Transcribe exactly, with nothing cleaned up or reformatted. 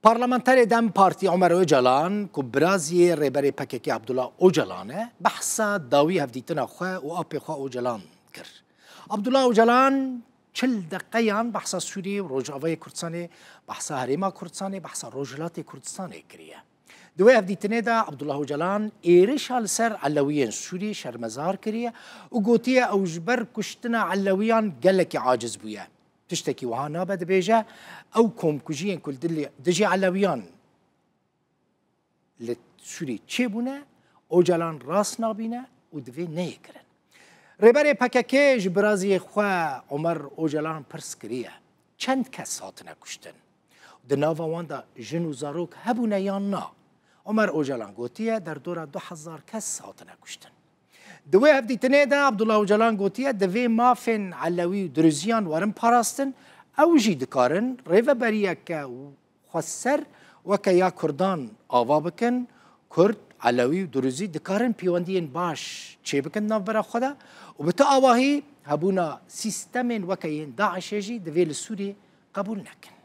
Parlamenterê DEM Partî Omer Ocalan, ku biraziyê rêberê P K K Abdullah Ocalan e, behsa dawî hevdîtina xwe û apê xwe Ocalan kir. Abdullah Ocalan çil deqeyan behsa Sûriyê û Rojavayê Kurdistanê, behsa Herêma Kurdistanê, behsa Rojhilatê Kurdistanê kiriye. Di wê hevdîtinê de Abdullah Ocalan êrişa li ser Elewiyên Sûriyê şermezar kiriye û gotiye, ew ji ber kuştina Elewiyan gelekî aciz bûye. Tiştekî wiha nabe, dibêje, ew komkujiyên ku li dilê, dijî Elewiyan li Sûrî çêbûne, Ocalan rast nabîne û divê neyê kirin. Rêberê P K K ji biraziyê xwe Omer Ocalan pirs kiriye, çend kes hatine kuştin? Di nava wan de jin û zarok hebûne yan na? Omer Ocalan gotiye, derdora du hezar kes hatine kuştin. Di wê hevdîtinê de Abdullah Ocalan gotiye, divê mafên Elewî û Dirûziyan werin parastin, ew jî dikarin rêveberiyeke xweser weke ya Kurdan ava bikin, Kurd, Elewî û Dirûzî dikarin pêwendiyên baş çêbikin di navbera xwe de û bi tu awahî hebûna sîstemên weke yên DAIŞê jî divê li Sûriyê qebûl nekin.